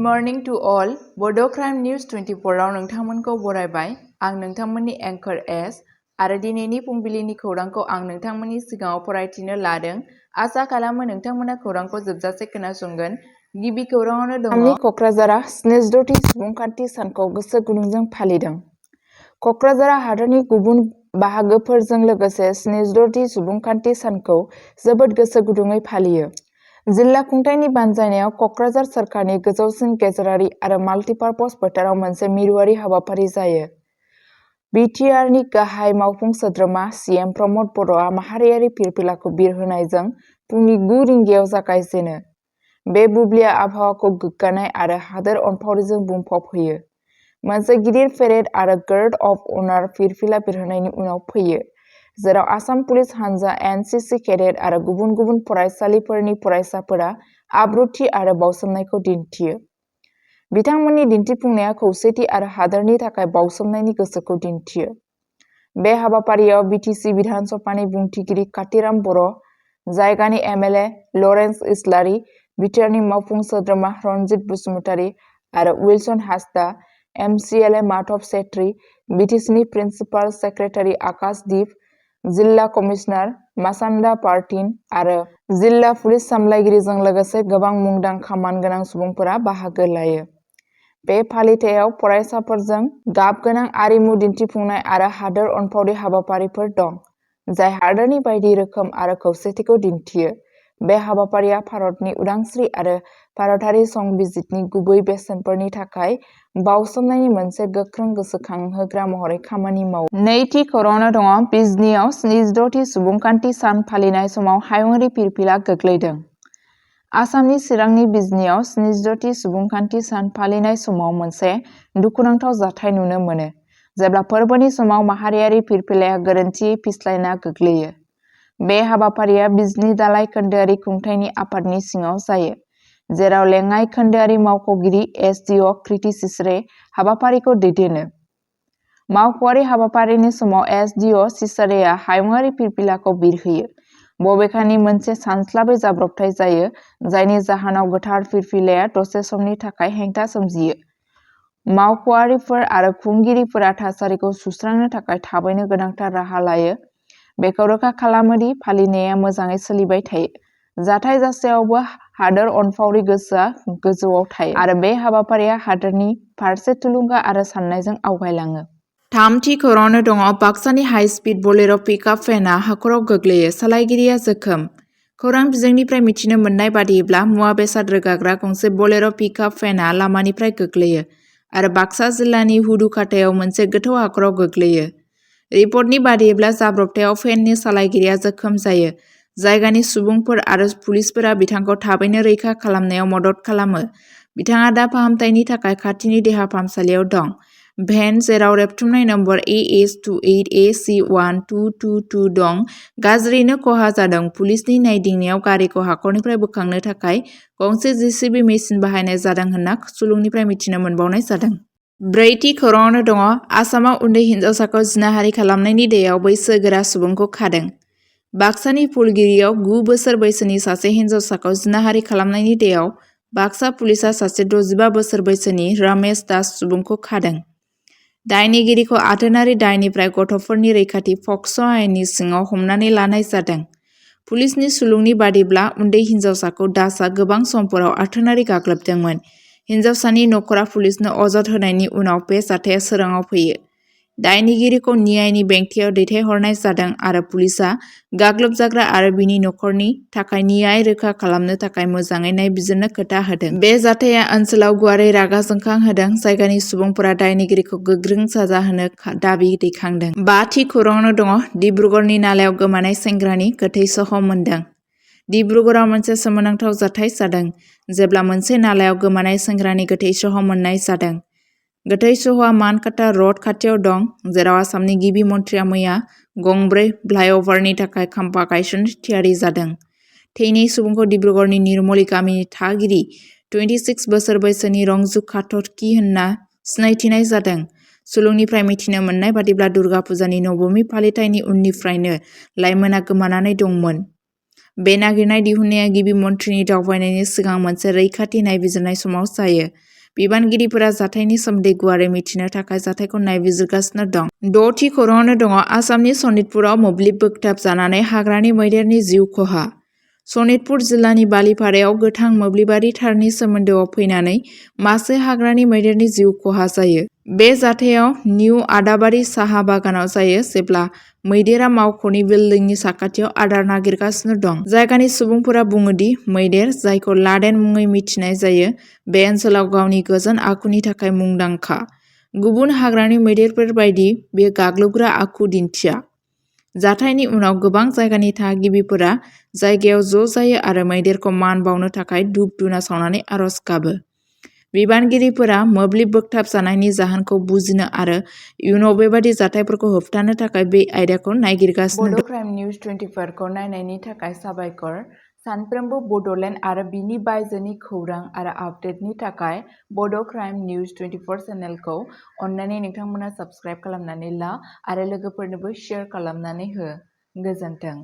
morning to all. Bodo News 24 आव नोंथांमोनखौ बरायबाय। आं नोंथांमोननि एंकर एस आरो दिनैनि फुंबिलिनि खौरांखौ आं नोंथांमोननि सिगाङाव फरायथिनो लादों। आसा खालामो नोंथांमोना खौरांखौ जोबजासे खोनासंगोन। गिबि खौराङावनो दङ। क'क्राझारा 76थि सुबुंखान्थि सानखौ गोसो गुदुंजों फालिदों। क'क्राझारा हादरनि गुबुन बाहागोफोरजों लोगोसे 76थि सुबुंखान्थि सानखौ जोबोद गोसो गुदुङै फालियो। जिल्ला खुंथायनि बानजायनायाव क'क्राझार सोरखारनि गोजौसिन गेजेरारि आरो माल्टिपार्पस फोथाराव मोनसे मिरुआरि हाबाफारि जायो। बिटिआरनि गाहाय मावफुं सोद्रोमा सिएम प्रमद बर'आ माहारियारि फिरफिलाखौ बिरहोनायजों फुंनि 9 रिंगायाव जागायजेनो। बे बुब्लिया आबहावाखौ गोग्गानाय आरो हादोर अनफावरिजों बुंफबहोयो। मोनसे गिदिर पेरेड आरो गार्ड अफ अनार फिरफिला बिरहोनायनि उनाव फैयो, जेराव आसाम पुलिस हानजा, एनसिसि केडेट आरो गुबुन गुबुन फरायसालिफोरनि फरायसाफोरा आब्रुथि आरो बाउसोमनायखौ दिन्थियो। बिथांमोननि दिन्थिफुंनाया खौसेथि आरो हादोरनि थाखाय बाउसोमनायनि गोसोखौ दिन्थियो। बे हाबाफारियाव बिटिसि विधान सभानि बुंथिगिरि कातिराम बर', जायगानि एमएलए लरेन्स इस्लारि, बिटिआरनि मावफुं सोद्रोमा रनजित बसुमतारी आरो उइलसन हांसदा, एमसिएलए माधव सेत्री, बिटिसिनि प्रिन्सिपाल सेक्रेटारि आकाश दीप, जिल्ला कमिशनार मासान्दा पार्थिन आरो जिल्ला पुलिस सामलायगिरिजों लोगोसे गोबां मुंदांखा मानगोनां सुबुंफोरा बाहागो लायो। बे फालिथायाव फरायसाफोरजों गाबगोनां आरिमु दिन्थिफुंनाय आरो हादोर अनफावरि हाबाफारिफोर दं, जाय हादोरनि बायदि रोखोम आरो खौसेथिखौ दिन्थियो। बे हाबाफारिया भारतनि उदांस्रि आरो भारतारि संबिजितनि गुबै बेसेनफोरनि थाखाय बाउसोमनायनि मोनसे गोख्रों गोसोखांहोग्रा महरै खामानि मावो। नैथि खौराङावनो दङ। बिजनीआव 76थि सुबुंखान्थि सान फालिनाय समाव हायुंआरि फिरफिला गोग्लैदों। आसामनि चिरांनि बिजनीआव 76थि सुबुंखान्थि सान फालिनाय समाव मोनसे दुखुनांथाव जाथाय नुनो मोनो, जेब्ला फोरबोनि समाव माहारियारि फिरफिलाया गोरोन्थियै फिस्लायना गोग्लैयो। बे हाबाफारिया बिजनी दालाइ खोन्दोआरि खुंथायनि आफादनि सिङाव जायो, जेराव लेङाइ खोन्दोआरि मावख'गिरि एसडिअ कृति सिसरे हाबाफारिखौ दैदेनो। मावख'आरि हाबाफारिनि समाव एसडिअ सिसरेआ हायुंआरि फिरफिलाखौ बिरहोयो। बबेखानि मोनसे सानस्लाबै जाब्रबथाय जायो, जायनि जाहोनाव गोथार फिरफिलाया दसे समनि थाखाय हेंथा सोमजियो। मावख'आरिफोर आरो खुंगिरिफोरा थासारिखौ सुस्रांनो थाखाय थाबैनो गोनांथार राहा लायो, बेखौ रोखा खालामो दि फालिनाया मोजाङै सोलिबाय थायो। जाथाय जासेयावबो हादोर अनफावरि गोसोआ गोजौआव थायो आरो बे हाबाफारिया हादोरनि फारसे थुलुंगा आरो साननायजों आवगायलाङो। थामथि खौराङावनो दङ। बाक्सानि हाइ स्पिड बलेर' पिकआप भेनआ हाखराव गोग्लैयो, सालायगिरिया जोखोम। खौरां बिजोंनिफ्राय मिथिनो मोननाय बादियैब्ला मुवा बेसाद रोगाग्रा गंसे बलेर' पिकआप भेनआ लामानिफ्राय गोग्लैयो आरो बाक्सा जिल्लानि हुदुखाथायाव मोनसे गोथौ हाखराव गोग्लैयो। रिपर्टनि बादियैब्ला जाब्रबथायाव भेननि सालायगिरिया जोखोम जायो। जायगानि सुबुंफोर आरो पुलिसफोरा बिथांखौ थाबैनो रैखा खालामनायाव मदद खालामो। बिथाङा दा फाहामथायनि थाखाय खाथिनि देहा फाहामसालियाव दं। भेन, जेराव रेबथुमनाय नम्बर AS28AC1222 दं, गाज्रियैनो खहा जादों। पुलिसनि नायदिंनायाव गारिखौ हाखरनिफ्राय बोखांनो थाखाय गंसे जेसिबि मेसिन बाहायनाय जादों होनना सुलुंनिफ्राय मिथिनो मोनबावनाय जादों। ब्रैथि खौराङावनो दङ। आसामाव उन्दै हिनजावसाखौ जिनाहारि खालामनायनि दायआव बैसोगोरा सुबुंखौ खादों। बाक्सानि फुलगिरियाव 9 बोसोर बैसोनि सासे हिनजावसाखौ जिनाहारि खालामनायनि दायआव बाक्सा पुलिसआ सासे 65 बोसोर बैसोनि रमेश दास सुबुंखौ खादों। दायनिगिरिखौ आथोनारि दायनिफ्राय गथ'फोरनि रैखाथि पक्स' आयेननि सिङाव हमनानै लानाय जादों। पुलिसनि सुलुंनि बादिब्ला उन्दै हिनजावसाखौ दासआ गोबां समफोराव आथोनारि गाग्लोबदोंमोन। हिनजावसानि नखरा पुलिसनो अजद होनायनि उनाव बे जाथाया सोराङाव फैयो। दायनिगिरिखौ न्यायनि बेंथियाव दैथायहरनाय जादों आरो पुलिसआ गाग्लोबजाग्रा आरो बिनि नखरनि थाखाय न्याय रोखा खालामनो थाखाय मोजाङै नायबिजिरनो खोथा होदों। बे जाथाया ओनसोलाव गुवारै रागा जोंखांहोदों। जायगानि सुबुंफोरा दायनिगिरिखौ गोख्रों साजा होनो दाबि दैखांदों। बाथि खौराङावनो दङ। डिब्रुगड़नि नालायाव गोमानाय सेंग्रानि गोथै सह मोनदों। डिब्रुगड़आव मोनसे सोमोनांथाव जाथाय जादों, जेब्ला मोनसे नालायाव गोमानाय सेंग्रानि गोथै सह मोननाय जादों। गोथै सहआ मानकाटा रड खाथियाव दं, जेराव आसामनि गिबि मन्थ्रिया मैया गंब्रै फ्लाइअभारनि थाखाय खाम्फा गायसननो थियारि जादों। थैनाय सुबुंखौ डिब्रुगड़नि निरमली गामिनि थागिरि 26 बोसोर बैसोनि रंजु काटकि होनना सिनायथिनाय जादों। सुलुंनिफ्राय मिथिनो मोननाय बादिब्ला दुर्गा फुजानि नबमि फालिथायनि उननिफ्रायनो लाइमोना गोमानानै दंमोन। बे नागिरनाय दिहुननाया गिबि मन्थ्रिनि दावबायनायनि सिगां मोनसे रैखाथि नायबिजिरनाय समाव जायो। बिबानगिरिफोरा जाथायनि सोमोन्दै गुवारै मिथिनो थाखाय जाथायखौ नायबिजिरगासिनो दं। 6थि खौराङावनो दङ आसामनि सनितपुराव मोब्लिब बोगथाबजानानै हाग्रानि मैदेरनि जिउ खहा। सनितपुर जिल्लानि बालिपारायाव गोथां मोब्लिबारि थारनि सोमोन्दोआव फैनानै मासे हाग्रानि मैदेरनि जिउ खहा जायो। बे जाथायाव निउ आदाबारि साहा बागानाव जायो जेब्ला मैदेरा मावख'नि बिल्डिंनि साखाथियाव आदार नागिरगासिनो दं। जायगानि सुबुंफोरा बुङोदि मैदेर, जायखौ लादेन मुङै मिथिनाय जायो, बे ओनसोलाव गावनि गोजोन आखुनि थाखाय मुंदांखा। गुबुन हाग्रानि मैदेरफोर बायदि बेयो गाग्लोबग्रा आखु दिन्थिया। जाथायनि उनाव गोबां जायगानि थागिबिफोरा जायगायाव ज' जायो आरो मैदेरखौ मान बावनो थाखाय धुप धुना सावनानै आरज गाबो। बिबानगिरिफोरा मोब्लिब बोगथाब जानायनि जाहोनखौ बुजिनो आरो इयुनाव बेबादि जाथायफोरखौ होबथानो थाखाय बे आयदाखौ नागिरगासिनो दं। बड' क्राइम निउज 24खौ नायनायनि थाखाय साबायखर। सानफ्रोमबो बड'लेण्ड आरो बिनि बायजोनि खौरां आरो आपडेटनि थाखाय बड' क्राइम निउज 24 चेनेलखौ अन्नानै नोंथांमोना साबस्क्राइब खालामनानै ला आरो लोगोफोरनोबो शेयार खालामनानै हो। गोजोन्थों।